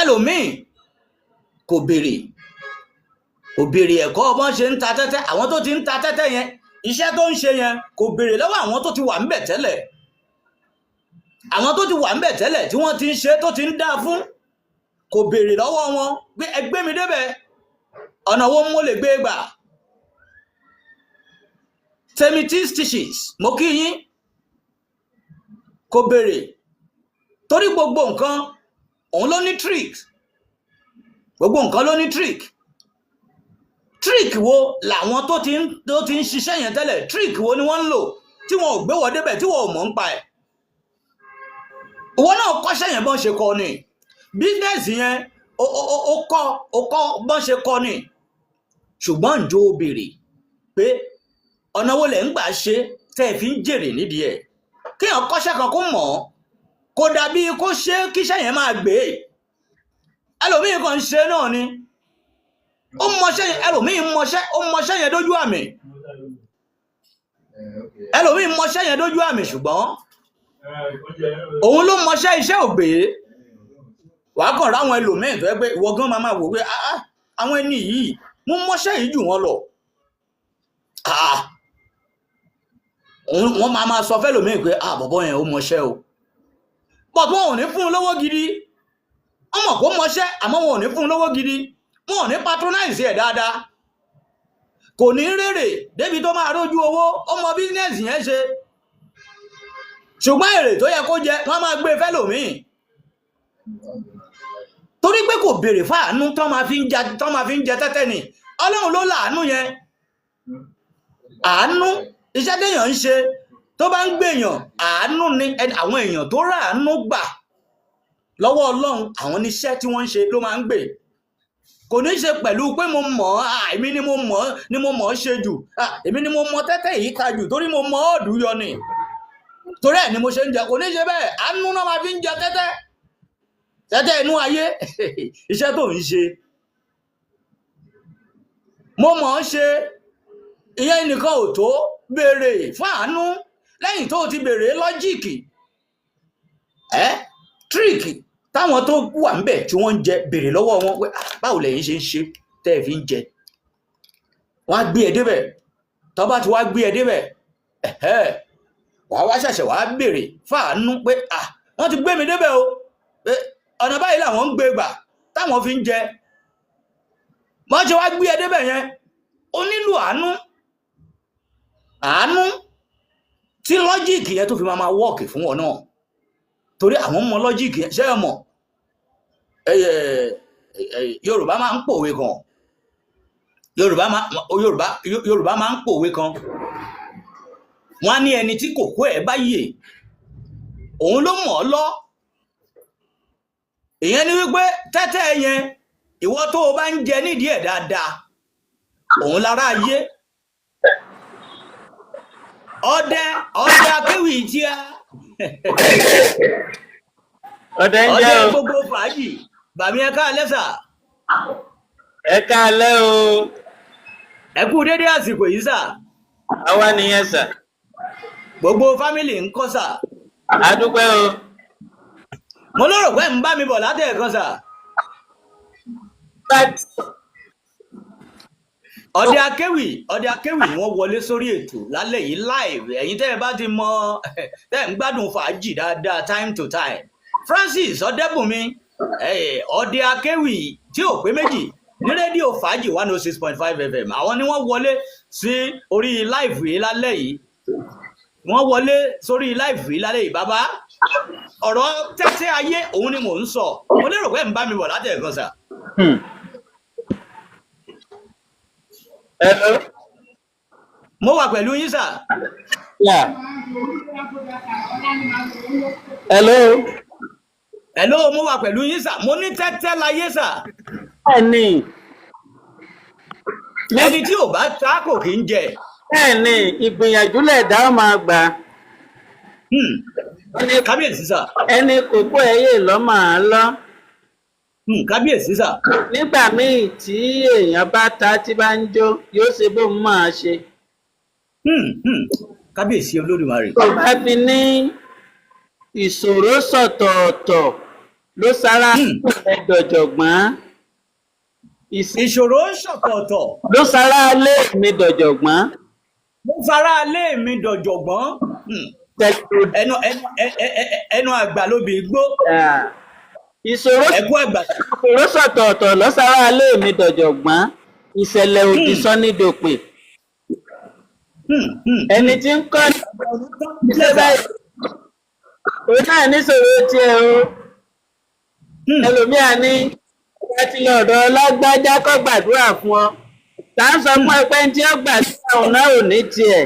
Ẹlòmíì kò béèrè, kò béèrè ẹ̀kọ́ bọ́n ṣe ń ta tẹ́tẹ́. Àwọn tó ti ń ta tẹ́tẹ́ yẹn, iṣẹ́ tó ń ṣe yẹn, kò béèrè lọ́wọ́ àwọn tó ti wà ńbẹ̀ tẹ́lẹ̀, àwọn tó ti wà ńbẹ̀ tẹ́lẹ̀ tí wọ́n ti ń ṣe tó ti ń dáa fún. Kò béèrè lọ́wọ́ wọn pé ẹ gbé mi débẹ̀, ọ̀nà wo mo lè gbé gbà. Tèmi tí stitches, mo kí yín. Kò béèrè torí gbogbo nǹkan òun ló ní trick, gbogbo nǹkan ló ní trick. Trick wo làwọn tó ti ń ṣiṣẹ́ yẹn tẹ́lẹ̀, trick wo ni wọ́n ń lò tí wọn ò gbé wọ débẹ̀, tí wọn ò mọ̀ ń pa ẹ̀? Ìwọ náà kọ́ṣẹ́ yẹn bọ́n ṣe kọ́ ni. Business yẹn ó kọ́ bọ́n ṣe kọ́ ni. Ṣùgbọ́n ǹjọ́ o béèrè pé ọ̀nà wo lẹ̀ ń gbà ṣe tẹ́ ẹ fi ń jèrè nídìí ẹ̀? Kéèyàn kọ́ṣẹ́ kan kó mọ̀ ọ́ kò dàbí kó ṣe kíṣẹ́ yẹn máa gbé. Ẹlòmíì kan ń ṣe náà ni, ó mọṣẹ́ yẹn. Ẹlòmíì mọṣẹ́, ó mọṣẹ́ yẹn dójú àmì. Ẹlòmíì mọṣẹ́ yẹn dójú àmì, ṣùgbọ́n òun ló mọṣẹ́, iṣẹ́ ò gbé. Wàá kàn ráwọn ẹlòmíì tó yẹ pé ìwọ gan máa máa wò pé, "Ah ah, àwọn ẹni yìí mo mọṣẹ́ yìí jù wọ́n lọ." Ah, wọ́n máa máa sọ fẹ́lòmíì pé, "Ah, bọ̀bọ́ yẹn ó mọṣẹ́ o," but wọn ò ní fún un lówó gidi. Wọ́n mọ̀ kó mọṣẹ́, àmọ́ wọn ò ní fún un lówó gidi, wọn ò ní patronize ẹ̀ dáadáa. Kò ní rèrè débi tó máa rójú owó. Ó mọ business yẹn ṣe, ṣùgbọ́n èrè tó yẹ kó jẹ, wọ́n máa gbé fẹ́lòmíì torí pé kò béèrè fáànú tán máa fi ń jẹ tẹ́tẹ́ ni. Ọlọ́run ló láàánú yẹn. Àánú, iṣẹ́ téèyàn ń ṣe tó bá ń gbèyàn, àánú ni. Àwọn èèyàn tó ráàánú gbà lọ́wọ́ Ọlọ́run, àwọn níṣẹ́ tí wọ́n ń ṣe ló máa ń gbè. Kò ní ṣe pẹ̀lú pé mo mọ̀ ọ́, ah, èmi ni mo mọ̀ ọ́, ni mo mọ̀ ọ́ ṣe jù, ah, èmi ni mo mọ tẹ́tẹ́ yìí ta jù torí mo mọ odd yọ ni, torí ẹ̀ ni mo ṣe ń jẹ. Kò ní ṣe bẹ́ẹ̀. Àánú náà máa fi ń jẹ tẹ́tẹ́, tẹ́tẹ́ inú ayé. Iṣẹ́ tó ń ṣe, mo mọ̀ ọ́ ṣe, ìyẹn nìkan ò tó. Béèrè fún àánú. Lẹ́yìn tó o ti béèrè logic ẹ́, trick táwọn tó wà ńbẹ̀ tí wọ́n ń jẹ, béèrè lọ́wọ́ wọn pé, "Ah, báwo lẹ̀yin ṣe ń ṣe tẹ́ ẹ fi ń jẹ?" Wọ́n á gbé ẹ débẹ̀. Tó bá ti wá gbé ẹ débẹ̀, ẹ̀hẹ́, wàá wá ṣẹ̀ṣẹ̀ wàá béèrè fáànú pé, "Ah, wọ́n ti gbé mi débẹ̀ o, pé ọ̀nà báyìí làwọn ń gbé gbà táwọn fi ń jẹ." Wọ́n ṣe wá gbé ẹ débẹ̀ yẹn, ó nílò àánú, àánú tí logic yẹn tó fi máa máa work fún wọn náà, torí àwọn mọ logic yẹn. Ṣé ẹ mọ̀, Yorùbá máa ń pòwe kan, Yorùbá máa ń pòwe kan. Wọ́n á ní ẹni tí kòkó ẹ̀ bá yè, òun ló mọ̀ ọ́ lọ. Ìyẹn ni wípé tẹ́tẹ́ yẹn, ìwọ tó o bá ń jẹ nídìí ẹ̀ dáadáa, òun lára ayé. Ọdẹ, ọdẹ akéwì tí a Ọdẹ ń ọdẹ jẹ́ o. Gbogbo fàájì bàmí, ẹ káalẹ́ sà. Ẹ káalẹ́ o. Ẹ kú dédé àsìkò yìí sà. Àwa nìyẹn sà. Gbogbo family ń kọ́ sà? A dúpẹ́ o. Mo lérò pé ń bá mi bọ̀ látẹ̀ẹ̀kan sà. Ọdẹ akéwì, ọdẹ akéwì ni wọ́n wọlé sórí ètò lálẹ́ yìí live. Ẹ̀yin tẹ́ ẹ bá ti mọ, tẹ́ ẹ ń gbádùn fàájì dáadáa time to time, Francis Ọdẹbùnmi, ọdẹ akéwì tí ò pé méjì ní rédíò Fàájì 106.5 FM, àwọn ni wọ́n wọlé sí orí live yìí lálẹ́ yìí. Wọ́n wọlé sórí live yìí lálẹ́ yìí. Bàbá, ọ̀rọ̀ tẹ́tẹ́ ayé òun ni mò ń sọ. Mo lérò pé ń bá mi bọ̀ látẹ̀ẹ̀kan sà. Hello. Mo wà pẹ̀lú yín sà. Yeah. Hello. Hello, mo wà pẹ̀lú yín sà. Mo ní tẹ́tẹ́ láyé sà. Bẹ́ẹ̀ni. Ẹni tí ò bá ta kò kí ń jẹ. Bẹ́ẹ̀ni, ìgbìyànjú lẹ̀dá ó máa gbà. Kábíyèsí sà. Ẹni kòkó ẹ̀ yè lọ́ máa lọ. Kábíyèsí sà. Nígbà míì tí èèyàn bá ta tí bá ń jó, yóò ṣe bóun máa ṣe. Kábíyèsí Olódùmarè. Tó bá fi ní ìṣòro sọ̀tọ̀ọ̀tọ̀. Ló sara ẹ dọ̀jọ̀gbọ́n. Ìṣòro ṣọ̀tọ̀ọ̀tọ̀. Ló sara lé mi dọ̀jọ̀gbọ́n. Ló fara lé mi dọ̀jọ̀gbọ́n. Ẹnu ẹnu àgbà lóbi gbó. Ìṣòro ẹkú àgbà. Ìṣòro ṣọ̀tọ̀ọ̀tọ̀ ló sara lé mi dọ̀jọ̀gbọ́n. Ìṣẹ̀lẹ̀ òdì sọ́nídòpè. Ẹni tí ń kọ́ ní báyìí òun náà níṣòro tiẹ̀ o. Ẹlòmíà ní ọba tí lọ ọ̀dọ̀ lágbájá kó gbàdúrà fún ọ. Tá ń sọ fún ẹ pé tí ó gbàdúrà òun náà ò ní tiẹ̀.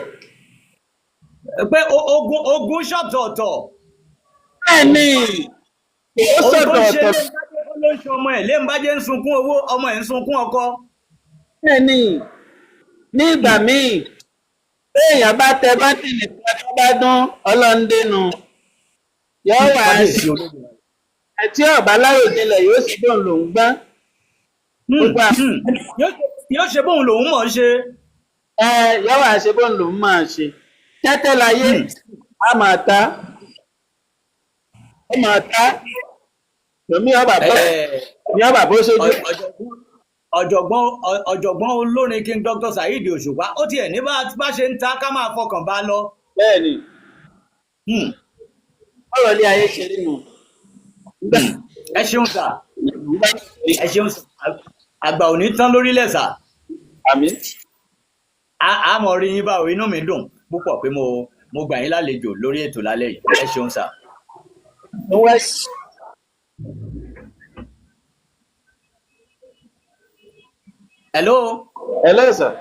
Pé ogun ṣọ̀tọ̀ọ̀tọ̀. Bẹ́ẹ̀ ni ó ṣọ̀tọ̀ọ̀tọ̀. Ló ń ṣe ọmọ ẹ̀ léńbájẹ́ ń sunkún owó, ọmọ ẹ̀ ń sunkún ọkọ. Bẹ́ẹ̀ ni ní ìgbà míì téèyàn bá tẹ bátìnì kan tó bá dún ọlọ́ndẹ́nu yóò wá sí àti ọ̀bá láròjinlẹ̀ yóò sì bóun lòún gbọ́n. Yóò ṣe bóun lòún mọ̀ ṣe. Yóò wá ṣe bóun lòún mọ̀ ṣe. Tẹ́tẹ́ láyé a máa ta ó máa ta lómi ọba bó ní ọba bó sójú. Ọ̀jọ̀gbọ́n olórin King Dr. Saheed Òṣùpá ó tiẹ̀ ní bá ṣe ń ta ká máa fọkàn bá lọ. Bẹ́ẹ̀ni ọ̀rọ̀ ilé ayé ṣe rí nù. Ẹ ṣeun sà, ẹ ṣeun sà, àgbà ò ní tán lórílẹ̀ sà. Àmín. A mọ̀ rí yín báwo, inú mi dùn púpọ̀ pé mo gbà yín lálejò lórí ètò lálẹ́ yìí. Ẹ ṣeun sà. Hello. Hello sir.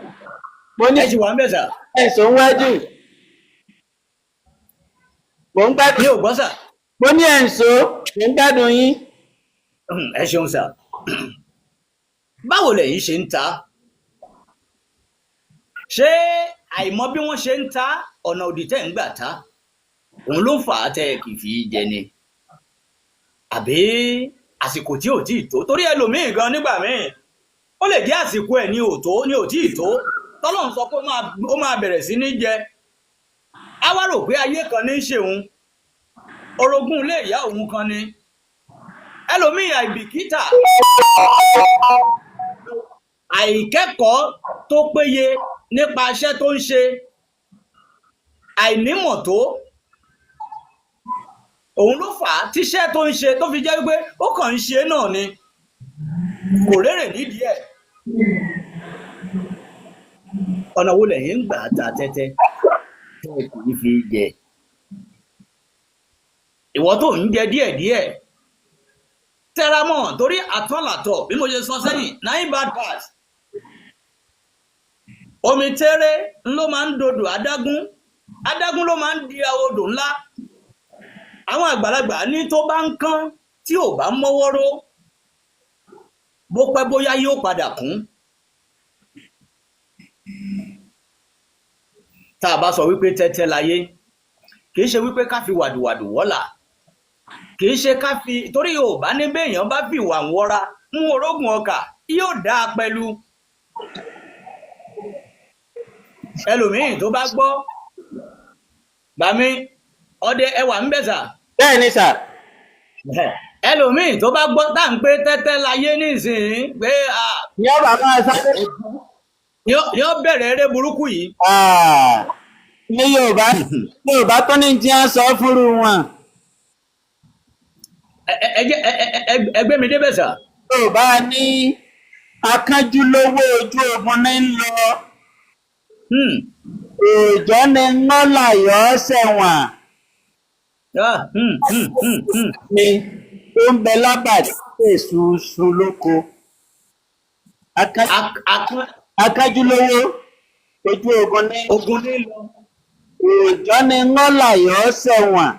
Mo ní ẹ ṣì wà ń bẹ̀ sà. Ẹ̀sùn wájú. Mo ń gbádùn. Mi ò gbọ́ sà. Mo ní ẹ̀sùn, mo ń gbádùn yín. Ẹ ṣeun sà. Báwo lẹ̀yin ṣe ń ta? Ṣé àìmọ̀ bí wọ́n ṣe ń ta ọ̀nà òdì tẹ́ ń gbà ta? Òun ló fà á tẹ́ kì í fi jẹ ni. Àbí àsìkò tí ò tíì tó? Torí ẹlòmíì gan nígbà míì ó lè jẹ́ àsìkò ẹ̀ ní òtó ní òtí ìtó tọ́lọ́run sọ pé ó máa bẹ̀rẹ̀ sí ní jẹ. Á wá rò pé ayé kan ní í ṣe òun, orogún ilé ìyá òun kan ni. Ẹlòmíì àìbìkítà, àìkẹ́kọ̀ọ́ tó péye nípa iṣẹ́ tó ń ṣe, àìnímọ̀ tó, òun ló fà á tíṣẹ́ tó ń ṣe tó fi jẹ́ wípé ó kàn ń ṣe náà ni, kò rérè nídìí ẹ̀. Ọ̀nà wo lẹ̀yin ń gbà ta tẹ́tẹ́ tẹ́ ẹ kì í fi jẹ? Ìwọ tó ń jẹ díẹ̀díẹ̀ tẹra mọ́, torí àtọ́làtọ̀ bí mo ṣe sọ sẹ́yìn, 9 bad pass. Omi tẹ́rẹ́ ló máa ń dodò adágún, adágún ló máa ń di odò ńlá. Àwọn àgbàlagbà ní tó bá ń kán tí ò bá mọ́wọ́ ró, bó pẹ́ bóyá yóò padà kún. Tá a bá sọ wípé tẹ́tẹ́ láyé, kì í ṣe wípé ká fi wàdùwàdù wọ́là, kì í ṣe ká fi, torí Yorùbá ní béèyàn bá fi ìwà wọra mú orógùn ọkà yóò dáa pẹ̀lú. Ẹlòmíì tó bá gbọ́ bàmí ọdẹ ẹwà ń bẹ̀ sà. Bẹ́ẹ̀ ni sà. Ẹlòmíì tó bá gbọ́ tá à ń pé tẹ́tẹ́ láyé nísìnyí pé ní ọba máa sáré ní ó bẹ̀rẹ̀ eré burúkú yìí. Ní Yorùbá tó ní tí wọ́n sọ fúru wọn. Ẹgbẹ́ mi débẹ̀ sà. Yorùbá ní akánjú lówó ojú ogun ní ń lọ. Òòjọ́ ni nọ́là yọ ọ́ sẹ̀wọ̀n. Ni ó ń bẹ lábàtí èṣù sun lóko. Akánjú lówó ojú ogun ní ogun ní lọ. Òòjọ́ ni nọ́là yọ ọ́ sẹ̀wọ̀n.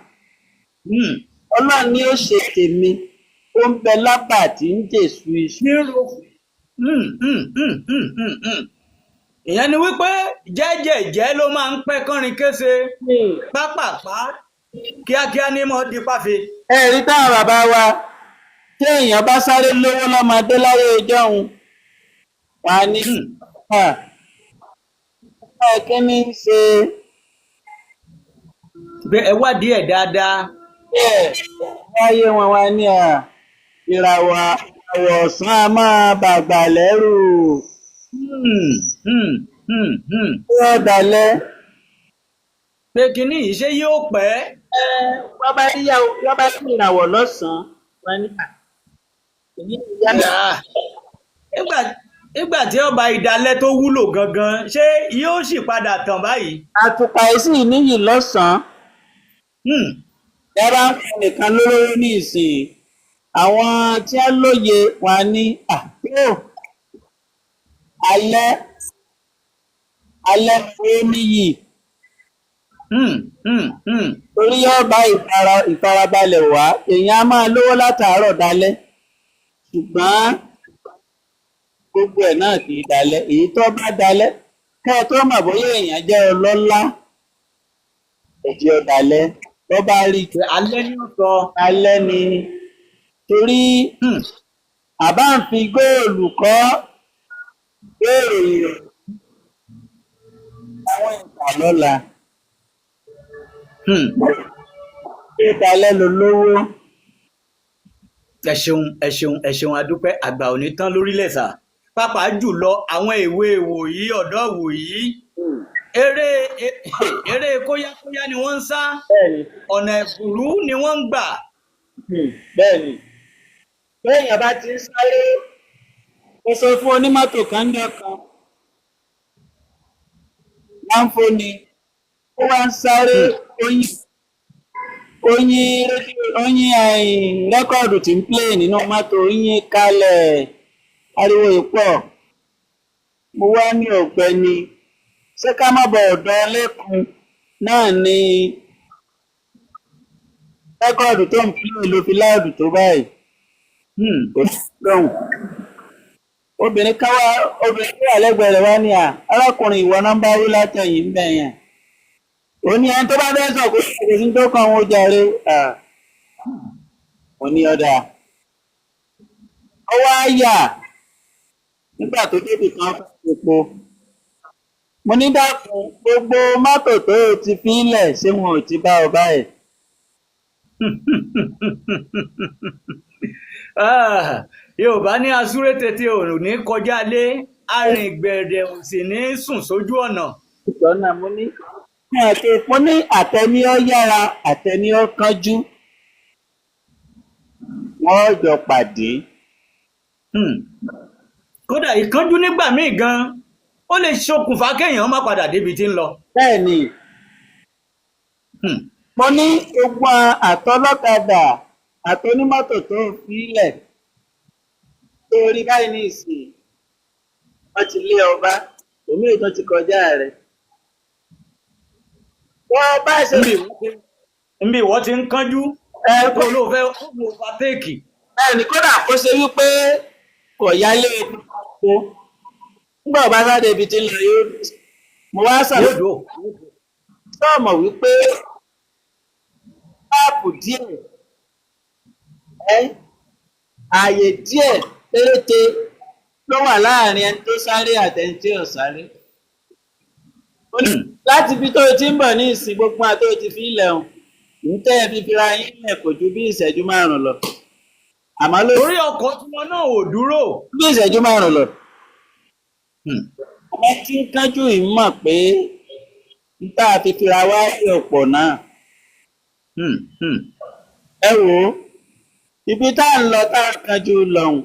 Ọlọ́run ni ó ṣe tèmi, ó ń bẹ lábàtí ń jèṣu iṣu. Ìyẹn ni wípé jẹ́jẹ̀jẹ́ ló máa ń pẹ́ kánrin kése, pápápá kíákíá ní mọ́ di páfe. Ẹ rí táwọn bàbá wa tí èèyàn bá sáré lówó lọ́mọdé láyé ìjọ́un wà ní kí ni ń ṣe. Pé ẹ wádìí ẹ̀ dáadáa. Bẹ́ẹ̀ láyé wọn wá ní à. Ìràwọ̀ ìràwọ̀ ọ̀sán a máa bàgbà lẹ́rù. Yóò dalẹ̀. Pé kinní yìí ṣé yóò pẹ́? Wọ́n bá níyàwó, wọ́n bá ní ìràwọ̀ lọ́sàn-án, wọ́n ní à, èyí ni ìyá mi. Ah, nígbà tí ọba ìdálẹ́ tó wúlò gangan, ṣé yóò sì padà tàn báyìí? Àtùpà yìí sì níyì lọ́sàn-án. Ẹ bá ń fún nìkan lólówó ní ìsìn, àwọn tí wọ́n lóye wà ní àpò alẹ́ alẹ́ ó níyì. Torí yóò bá ìfarabalẹ̀ wá, èèyàn á máa lówó látàárọ̀ dalẹ́, ṣùgbọ́n gbogbo ẹ̀ náà kì í dalẹ́. Èyí tó bá dalẹ́, kẹ́ ẹ tó mọ̀ bóyá èèyàn jẹ́ ọlọ́lá, ẹ̀jẹ̀ ọ̀dàlẹ̀ tó bá rí Pé alẹ́ ní ó sọ. Alẹ́ ni, torí àbá ń fi góòlù kọ́ béèrè àwọn ìgbà lọ́la. Ó dalẹ́ ló lówó. Ẹ ṣeun, ẹ ṣeun, ẹ ṣeun, adúpẹ́. Àgbà ò ní tán lórílẹ̀ sà, pàápàá jùlọ àwọn èwe ìwòyí, ọ̀dọ́ ìwòyí, eré kóyákóyá ni wọ́n ń sá, ọ̀nà ẹ̀bùrú ni wọ́n ń gbà. Bẹ́ẹ̀ni, bẹ́ẹ̀yàn bá ti ń sáré, mo sọ fún onímọ́tò kan ní ọkàn láǹfó ni ó wá ń sáré, oyin rédíò, oyin record tí ń play nínú mọ́tò, oyin kalẹ̀, ariwo ìpọ̀. Mo wá ní, "Ọ̀gbẹ́ni, ṣé ká má bọ̀ ọ̀dọ̀ lẹ́kùn náà ni record tó ń play ló fi loud tó báyìí?" Kò sí lóhùn. Obìnrin kan wá, obìnrin tó wà lẹ́gbẹ̀ẹ́ rẹ̀ wá ní, "À, arákùnrin, ìwọ nọ́mbà wí látẹ̀yìn ń bẹ̀ yẹn." Ó ní ẹni tó bá fẹ́ sọ kó sọ, kò sí tó kàn wọ́n jàre. À, mo ní ọ̀dà. Ó wá yà nígbà tó débi kan fẹ́ epo. Mo ní, "Dákun, gbogbo mọ́tò tó o ti fi lẹ̀, ṣé wọn ò ti bá ọ báyìí?" Ah, Yorùbá ní asúré tètè ò ní kọjá lé, arìngbẹ̀rẹ̀ ò sì ní sùn sójú ọ̀nà. Ìtọ́nà mo ní àtẹni ó yára, àtẹni ó kánjú, wọ́n jọ pàdé. Kódà ìkánjú nígbà míì gan, ó lè ṣokùnfà kéèyàn má padà débi tí ń lọ. Bẹ́ẹ̀ ni. Mo ní gbogbo àtọlọ́kadà àtonímọ́tò tó ń filẹ̀ torí báyìí ní ìsìn, wọ́n ti lé ọba òmíì tó ti kọjá rẹ̀. Wọ́n bá ṣe Nbí ìwọ ti ń kánjú ẹ tó ló fẹ́ overtake. Bẹ́ẹ̀ ni, kódà kó ṣe wípé kò yálé epo, nígbà ọba sáde ibi tí ń lọ yóò mo wá Yóò ṣàlàyé dùn. Sọ̀mọ̀ wípé gap díẹ̀ ẹ́, ààyè díẹ̀ péréte ló wà láàrin ẹni tó sáré àtẹni tí ò sáré. Ó ní láti ibi tó o ti ń bọ̀ ní ìsìn, gbogbo àti tó o ti fi ilẹ̀ hàn ń tẹ́ ẹ fi fira yín lẹ̀, kò ju bí ìṣẹ́jú 5 lọ. Àmọ́ ló Torí ọkọ̀ tiwọn náà ò dúró. Bí ìṣẹ́jú 5 lọ. Ọmọ tí ń kánjú yìí mọ̀ pé ń tá a fi fira wá sí ọ̀pọ̀ náà. Ẹ wò ó, ibi tá à ń lọ tá à ń kánjú lọ́hùn.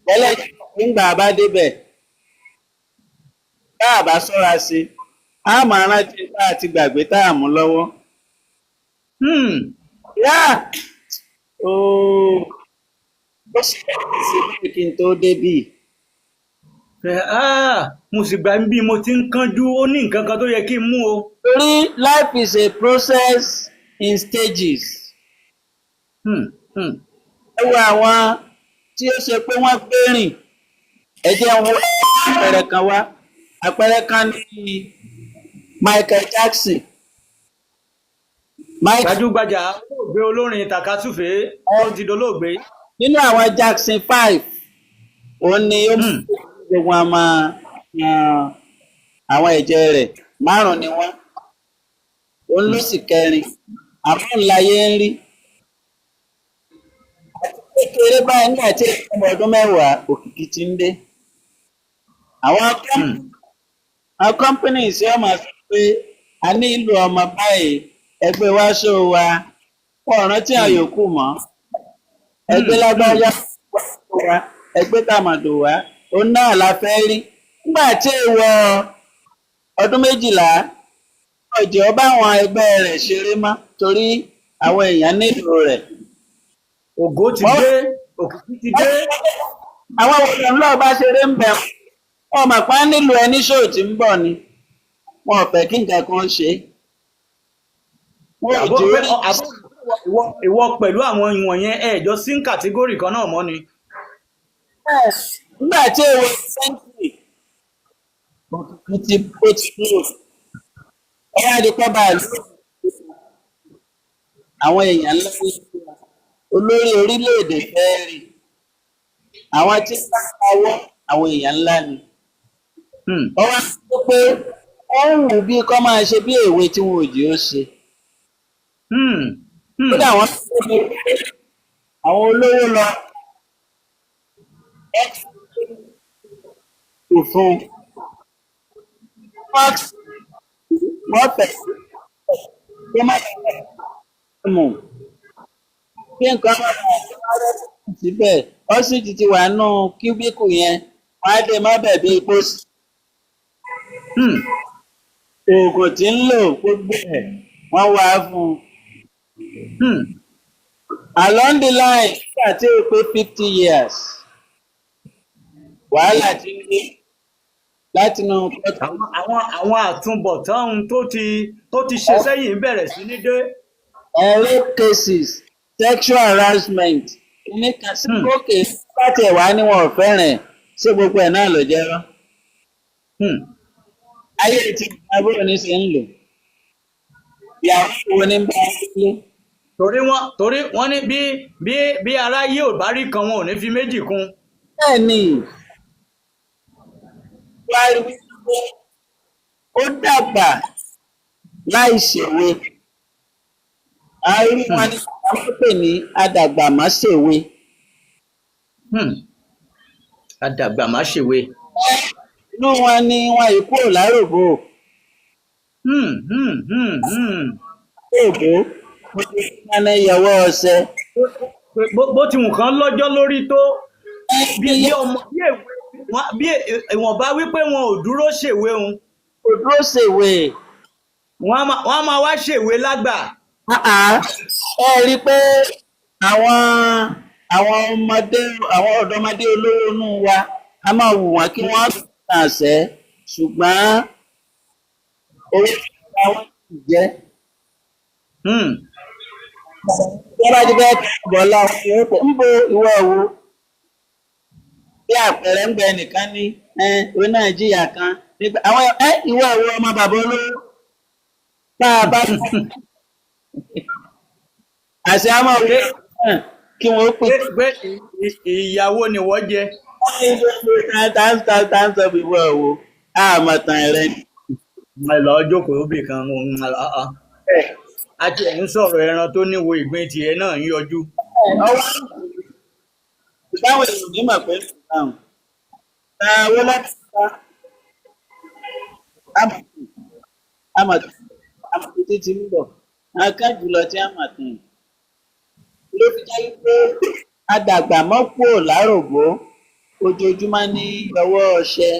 Tẹ́lẹ̀ nígbà bá débẹ̀, tá a bá ṣọ́ra sí i, a máa rántí tá a ti gbàgbé tá a mú lọ́wọ́. Yá! Ooo! Ó ṣe é ṣe bí kí n tó débì. Ah, mo sì gbà bí mo ti ń kánjú, ó ní nǹkan kan tó yẹ kí n mú o. Torí life is a process in stages. Ẹ wo àwọn tí ó ṣe pé wọ́n gbé rìn. Ẹ jẹ́ n wo àpẹẹrẹ kan wá. Àpẹẹrẹ kan ní Michael Jackson. Michael Gbajúgbajà olóògbé olórin tàkasúfèé ó ti dolóògbé. Nínú àwọn Jackson 5, òun ni ó mú gbogbo wọn mọ àwọn ẹ̀jẹ̀ rẹ̀, márùn ni wọ́n. Òun ló sì kẹrin. Àmọ́ ńláyé ń rí. Kékeré báyìí, nígbà tí ọmọ ọdún 10, òkìkí ti ń dé. Àwọn àwọn companies yóò máa sọ pé a nílò ọmọ báyìí, ẹgbẹ́ wa ṣó wa, wọn ò rántí àwọn yòókù mọ́. Ẹgbẹ́ lágbájá wa, ẹgbẹ́ tàmàdò wa, òun náà la fẹ́ rí. Nígbà tí èèwọ̀ ọdún 12, ọjọ́ bá àwọn ẹgbẹ́ rẹ̀ ṣeré mọ́ torí àwọn èèyàn nílò rẹ̀. Ògo ti dé, òkìkí ti dé. Àwọn òṣèlú náà bá ṣeré ń bẹ̀, wọn mọ̀ pé nílò ẹni ṣòó tí ń bọ̀ ni, wọn ò fẹ́ kí nǹkan kan ṣe é. Wọn ò Àbó jẹ́ pé orí àbó ìwọ pẹ̀lú àwọn ìwọ̀n yẹn, ẹ̀ jọ sí category kan náà mọ́ ni. Nígbà tí èèwọ̀ 20, òkìkí ti ó ti kúrò, ọwọ́ adìpọ́ báàlú, àwọn èèyàn ńlá ní olórí orílẹ̀-èdè fẹ́ rí, àwọn tí ń bá pawọ́, àwọn èèyàn ńlá ni. Ọwọ́ sọ pé ó ń wù bí kọ́ máa ṣe bí èwe tí wọn ò jẹ́ ó ṣe. Kódà wọ́n tó ní àwọn olówó lọ kò fún wọ́n fẹ́ kó má mú kí nǹkan má bàa síbẹ̀. Ọ́sìtì ti wà nù cubicle yẹn, wọ́n á dé má bẹ̀ bí pósí. Oògùn tí ń lò, gbogbo ẹ̀ wọ́n wá fún un. Along the line, nígbà tí ó pé 50 years, wàhálà ti ń dé látinú kóòtù. Àwọn àtúbọ̀tán ohun tó ti ṣe sẹ́yìn bẹ̀rẹ̀ sí ní dé. Rape cases, sexual harassment nìkan sí. Òkè láti ẹ̀wá ni wọn ò fẹ́ràn ẹ̀, ṣé gbogbo ẹ̀ náà ló jẹ́ rọ́? Ayé ti àbúrò ní ṣe ń lò, ìyàwó wo ní bá ń gbé? Torí wọ́n ní bí aráyé ò bá rí kan, wọn ò ní fi méjì kún. Bẹ́ẹ̀ ni, wá rí wípé ó dàgbà láì ṣèwé. Àárí wọn ni àwọn pè ní adàgbàmáṣèwé. Adàgbà má ṣèwé. Inú wọn ni wọn yìí kúrò láròbó. Òbó mo ti máa ń yọwọ́ ọṣẹ. Bó ti wù kán lọ́jọ́ lórí tó, bí ọmọ bí èwe bí ìwọ̀nba wípé wọn ò dúró ṣèwé òun. Kò dúró ṣèwé. Wọ́n á máa wá ṣèwé lágbà. Ẹ rí i pé àwọn ọmọdé, àwọn ọ̀dọ́mọdé olówó inú wa, a máa wù wọ́n kí wọ́n kàn ṣẹ́, ṣùgbọ́n owó tí wọ́n ti jẹ́. Wọ́n bá ti fẹ́ bọ̀ lọ ń bo ìwọ wo bí àpẹẹrẹ ń gbẹ nìkan ní ẹ òun náà jìyà kan nígbà àwọn ẹ ìwọ wo ọmọ bàbá olówó tá a bá àṣẹ a máa wù kí wọ́n pè. Pé ìyàwó ni wọ́n jẹ. Tá ń sọ ìwọ wo àmọ̀tàn rẹ. Ẹ lọ jókòó bì kan, a ti ẹ̀ ń sọ̀rọ̀ ẹran tó níwo ìgbín, tiẹ̀ náà ń yọjú. Ọwọ́ báwo èèyàn ní mọ̀ pé owó láti pa àmọ̀tàn àmọ̀tàn títí ń bọ̀ akán jùlọ tí àmọ̀tàn ló fi jẹ́ pé adàgbà mọ́ kúrò láròbó, ojoojúmọ́ ní ọwọ́ ọṣẹ.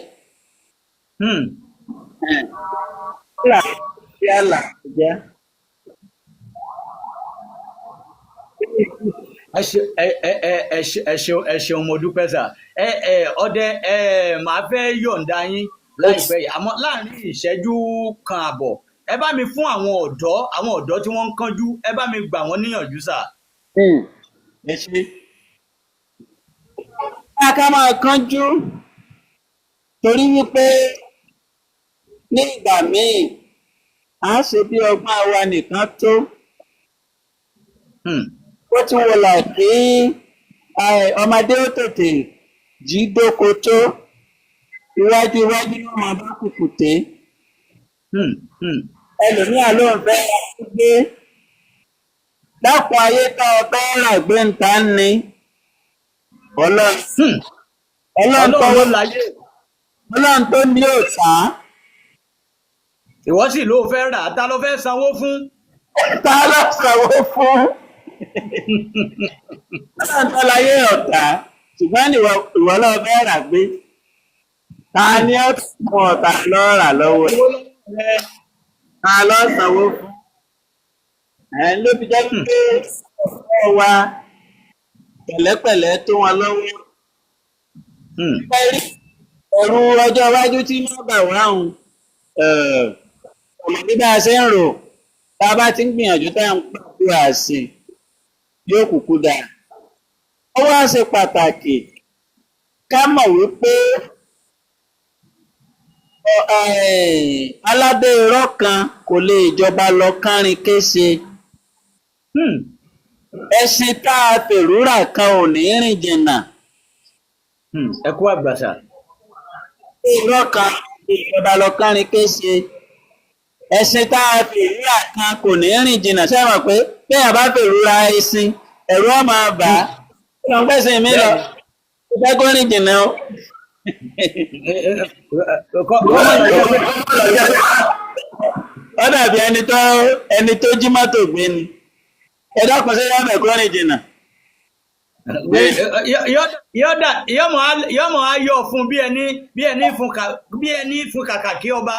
Kí àlà jẹ́. Ẹ ṣe ẹ ẹ ẹ ẹ ṣe ẹ ṣeun, ẹ ṣeun, mo dúpẹ́ sà. Ẹ ẹ ọdẹ ẹ, màá fẹ́ yọ̀ǹda yín láìpẹ́ yìí, àmọ́ láàrin ìṣẹ́jú kan àbọ̀, ẹ bá mi fún àwọn ọ̀dọ́ tí wọ́n ń kánjú, ẹ bá mi gbà wọ́n níyànjú sà. Ẹ ṣe. Ká máa kánjú torí wípé ní ìgbà míì, à ń ṣe bí ọgbọ́n wa nìkan tó. Ó tún wọ là kí ọmọdé ó tètè jí dóko tó, iwájú iwájú ló máa bá kùkùté. Ẹlòmíà ló ń fẹ́ ra gbé dákun, ayé tá ọ fẹ́ rà gbé ń ta ni. Ọlọ́run Ọlọ́run tó Ọlọ́run ló láyé. Ọlọ́run tó ní òòtá. Ìwọ sì ló fẹ́ rà á, ta ló fẹ́ sanwó fún? Ta ló sanwó fún? Ọlọ́run tó láyé ọ̀tá, ṣùgbọ́n ìwọ ìwọ ló fẹ́ rà gbé. Ta ni ó fún ọ, ta ló rà lọ́wọ́ ẹ̀? Owó lọ́wọ́ rẹ. Ta ló sanwó fún? Ẹ̀ ló fi jẹ́ pé ọ̀pọ̀ wa pẹ̀lẹ́pẹ̀lẹ́ tó wọn lọ́wọ́. Ẹ̀rù ọjọ́ iwájú tí wọ́n bà wá òun, ọmọ bí bá a ṣe ń rò, tá a bá ti ń gbìyànjú, tá à ń gbàdúrà sí i, yóò kúkú dáa. Ó wá ṣe pàtàkì ká mọ̀ wípé aládé irọ́ kan kò lè jọba lọ kánrin kése. Ẹṣin tá a fèrúrà kan ò ní rìn jìnnà. Ẹ kú àgbàṣà. Irọ́ kan kò lè jọba lọ kánrin kése. Ẹṣin tá a fèrúrà kan kò ní rìn jìnnà. Ṣé ẹ mọ̀ pé béèyàn bá fèrúra ẹṣin, ẹ̀rù á máa bà á. Kí ló ń pèsè mi lọ? Ó fẹ́ kó rìn jìnnà o. Kọ́ má lọ jẹ́ pé Ó dàbí ẹni tó jí mọ́tò gbé ni. Ẹ dákun, ṣé yọ̀ọ́ mẹ́kọ́ rìn jìnnà? Yọ́mọ̀ á yọ̀ fún bí ẹni fún kàkà kí ọba.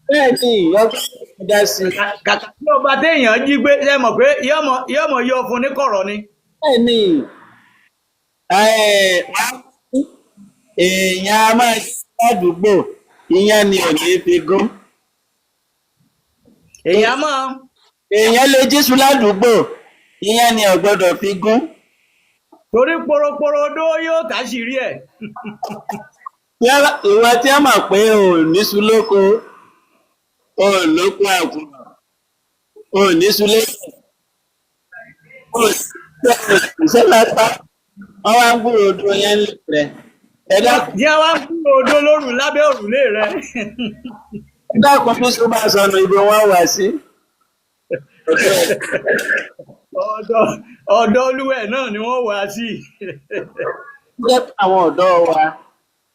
Bẹ́ẹ̀ ni, ọgbọ́n dá sí i. Kàkà kí ọba téèyàn jí gbé, ṣe mọ̀ pé yọ́mọ̀ yọ fún ní kọ̀rọ̀ ni. Bẹ́ẹ̀ ni, èèyàn a máa ṣe ládùúgbò, ìyẹn ni ò ní fi gún. Èèyàn máa Èèyàn lè jíṣu ládùúgbò, ìyẹn ni ò gbọ́dọ̀ fi gún. Torí poroporo odó yóò táṣìírí ẹ̀. Ìwọ tí a mọ̀ pé o ò níṣu lóko, o ò lóko àkùrọ̀, o ò níṣu lẹ́sẹ̀, o ò ṣiṣẹ́ lápá, wọ́n wá ń gbúròó odò yẹn lè rẹ̀. Ẹ dákun. Jẹ́ wá kúrò odó lóru lábẹ́ òrùlé rẹ̀. Ẹ dákun, bí sùn bá sọnù, ibi wọn wà sí? Ọ̀dọ̀ olúwẹ̀ náà ni wọ́n wá sí. Jẹ́ fún àwọn ọ̀dọ́ wa,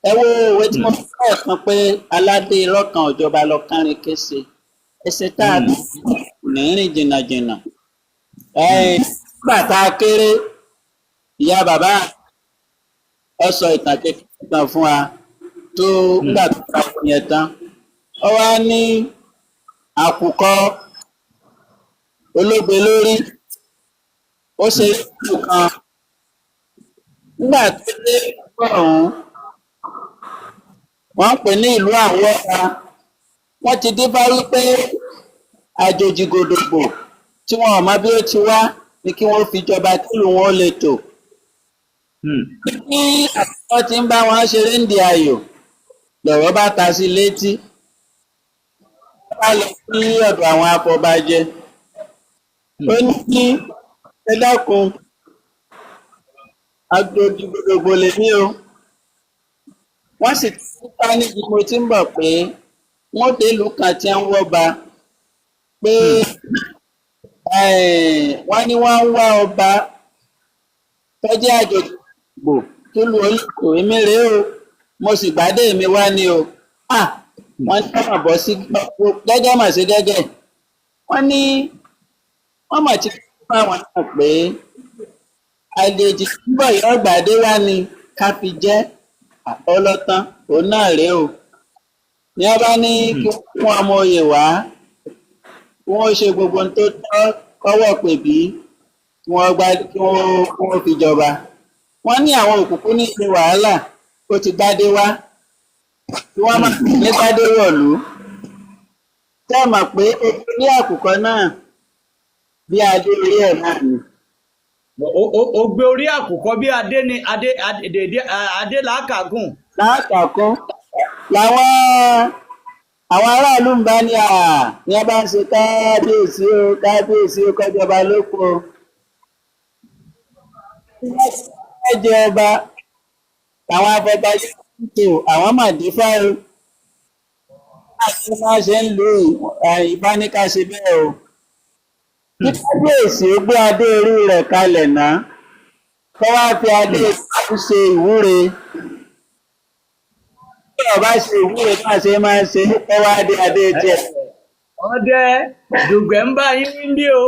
ẹ wo òwe tí mo fẹ́ kan pé aládé irọ́ kan ọ̀jọba lọ kánrin kése, ẹsẹ̀ tá a kò ní rìn jìnnàjìnnà. Nígbà tá a kéré, ìyá bàbá ọ sọ ìtàn kékeré kan fún wa tó nígbà tó ta fún yẹn tán, ó wá ní àkùkọ ológbe lórí, ó ṣe ìlú kan. Nígbà tó dé ìlú ọ̀hún, wọ́n ń pè ní ìlú Àwọ̀ta, wọ́n ti dífá wípé àjòjì gòdògbò tí wọn ò mọ bí ó ti wá ni kí wọ́n fi jọba kílùú wọn ó lè tò. Ní àwọn tí ń bá wọn ṣeré ń di ayò, lọ̀rọ̀ bá ta sí létí, wọ́n bá lọ sí ọ̀dọ̀ àwọn afọbajẹ. Ó ní, "Ẹ dákun, àjòjì gòdògbò lèmi o. Wọ́n sì ti ń pa níbi mo ti ń bọ̀ pé wọ́n dé ìlú kan tí ń wọ́ba, pé wọ́n ní wọ́n ń wá ọba tó jẹ́ àjòjì gbò tó lu olùkọ́. Èmi rèé o, mo sì gbádé mi wá ní o." Ah, wọ́n ní wọ́n bọ́ sí gẹ́gẹ́ mà sí gẹ́gẹ́. Wọ́n ní wọ́n mà ti fún àwọn náà pé àjèjì tí ń bọ̀ yọ gbàdé wá ní ká fi jẹ́ ọlọ́tàn. Òun náà rèé o. Ní wọ́n bá ní kí wọ́n fún ọmọ oyè wá, kí wọ́n ṣe gbogbo ohun tó tọ́, kọ́wọ́ pè bí kí wọ́n gbá, kí wọ́n fi jọba. Wọ́n ní àwọn òkùnkùn ní ṣe wàhálà, ó ti gbádé wá, kí wọ́n má ní gbádé wọ̀lú. Tẹ́ ẹ mọ̀ pé ojú ní àkùkọ náà bí adé orí ẹ̀ náà ni? Ó gbé orí àkùkọ bí adé ni, adé adé adé làákàgùn. Láàkàkún làwọn àwọn aráàlú ń bá ní à ní a bá ń ṣe kábíyèsí o, kábíyèsí o, kọjọba lóko o. Wọ́n jẹ ọba, àwọn afọbajẹ ń tò, àwọn mà dífá o, àti máa ṣe ń lu ìbáníkàṣe bẹ́ẹ̀ o, kí kábíyèsí ó gbé adé orí rẹ̀ kalẹ̀ náà, kó wá fi adé ń ṣe ìwúre, tí ọba ṣe ìwúre bá ṣe máa ṣe, kọ́ wá dé adé tiẹ̀. Ọdẹ Dùgbẹ̀ ń bá yín wí bí o.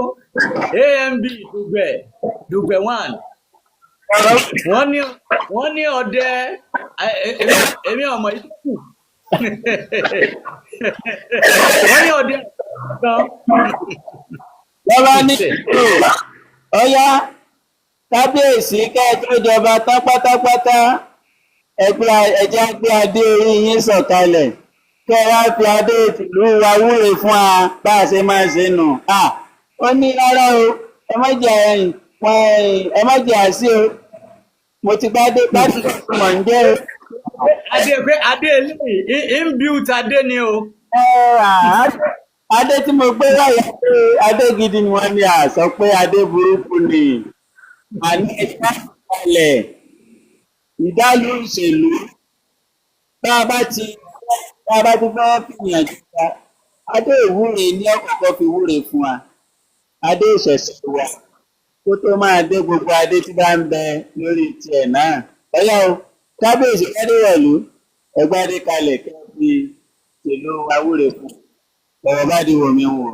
Amb Dùgbẹ̀, Dùgbẹ̀ one. Wọ́n ní ọdẹ èmi ọmọ yìí kù. Wọ́n ní ọdẹ kan. Lọ́ba ní ọ̀yá, kábíyèsí, kẹ́ ẹ tó jọba tán pátápátá, ẹgbẹ́ ẹjẹ́ gbé adé orí yín sọ̀kalẹ̀, kẹ́ ẹ wá fi adé tìlú wa wúre fún wa bá a ṣe máa ṣe nù. Ó ní rárá o, ẹ má jẹ́ ẹ̀yìn ẹ má jẹ́ àṣì o, mo ti bá dé bá ti mọ̀ ń jẹ́ o. Adé pé adé eléyìí inbuilt adé ni o. Ẹ, adé tí mo gbé wáyé pé adé gidi ni, wọ́n ní àsọ pé adé burúkú ni. Àní ẹ̀ka kalẹ̀ ìdálù ìṣèlú, bá a bá ti fẹ́ fìyàn jọba, adé ìwúre ní ọ̀kọ̀ọ̀kan fi wúre fún wa, adé ìṣẹ̀ṣẹ̀ wa, kó tó máa dé gbogbo adé tí bá ń bẹ lórí tiẹ̀ náà. Ọ̀yá o, kábíyèsí kádéwọ̀lú, ẹgbàdé kalẹ̀ kí wọ́n fi tìlú wa wúre fún. Ọ̀rọ̀ bá di wòmí wò.